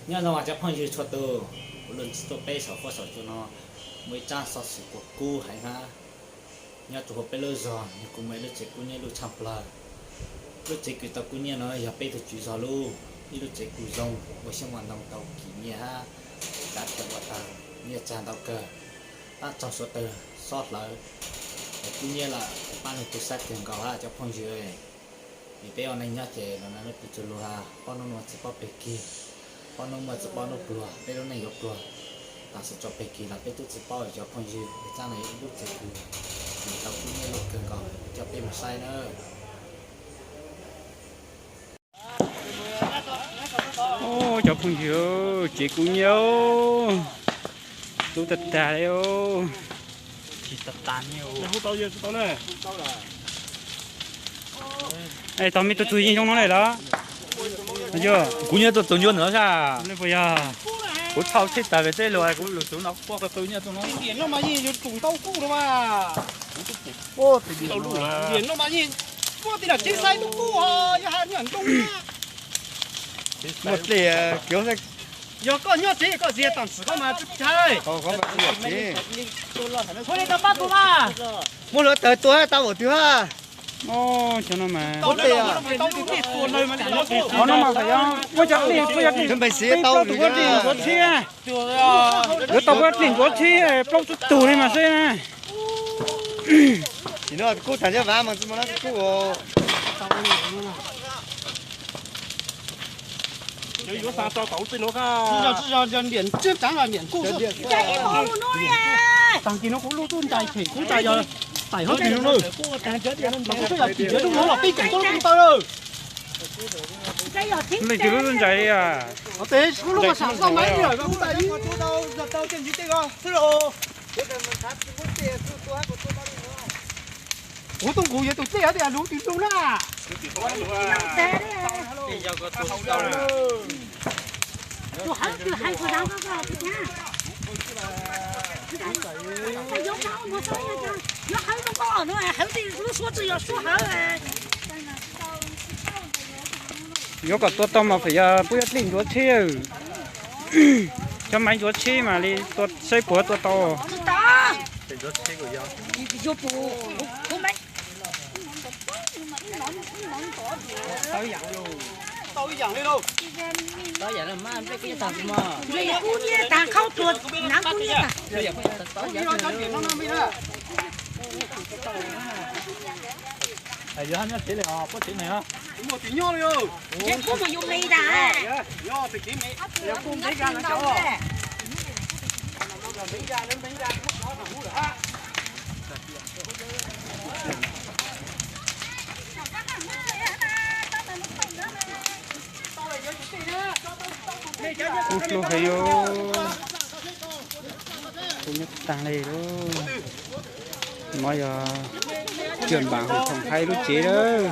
Nyob zoo cov phooj ywg txhua tus, kuv los ntsib tuaj peb saum fuab saum cua no muaj ib tsab xov xwm kub heev hab. Nyob rua huv peb lub zog, yog kuv muaj ib lub tsev kub nyiab lub tshaaj plawg. Lub tsev kws tau kub nyiab no yog peb tug tswv zog lub, ib lub tsev kws zoo, ua siab muaj ntoo tau kim nyiaj hab, kav kawm ua tag, nyiaj tsag ntau kawg. Tab tsaug suav tawg xob hlawv, kub nyiab lawm, pab leej twg saib kawg nkaus hab cov phooj ywg. Vim peb ua neej nyob ces los na lub tug txug lug hab, paub nub nua tsi paub peg kig, paub nub muaj tsi paub nub pluag, peb lub neej yuav pluag tam sim tso peg kig los peb tub tsi paub. Cov phooj ywg, peb tsaab no yog ib lub tsev kws tau kub nyiab lub kawg nkaus, coj peb mus saib na. Cov phooj ywg, tsev kub nyiab, tub tag tag li. Tog me tug txug yeej zoo no le los? Kub nyiab tuaj txug ncua ntawd sab. Kuv txhau tsheb tawg pem teb lug, kuv lug txug no quaj qw qw nyiaj tuaj no. Muaj dlej, yog koj nyob tsev koj ziag tam sim koj mas tsi ntshai. Ua li tau pab tua mas. Muab lawv tawg tua tau ua twg hab? Cov no mas, qhov no mas yog muab cov dlej, muab cov dlej, peb plaub tug puab dlej ntxuav tsheb. Yuav tau puab dlej ntxuav tsheb plaub tsib tug li mas seb. Leej twg lub ntxais a? Kuv tuaj nqus yuav tus dlej hab tias lug twg lug na. Yuav kom tua tau mas feem yog puab yuav dlej ntxuav tsheb. Cov maiv ntxuav tsheb mam li saib puas tua tau. Kub hlub heev, kub nyob tag li lawm. No yog Cwm Npaam Hoom Thoom hais lub tsev lawm.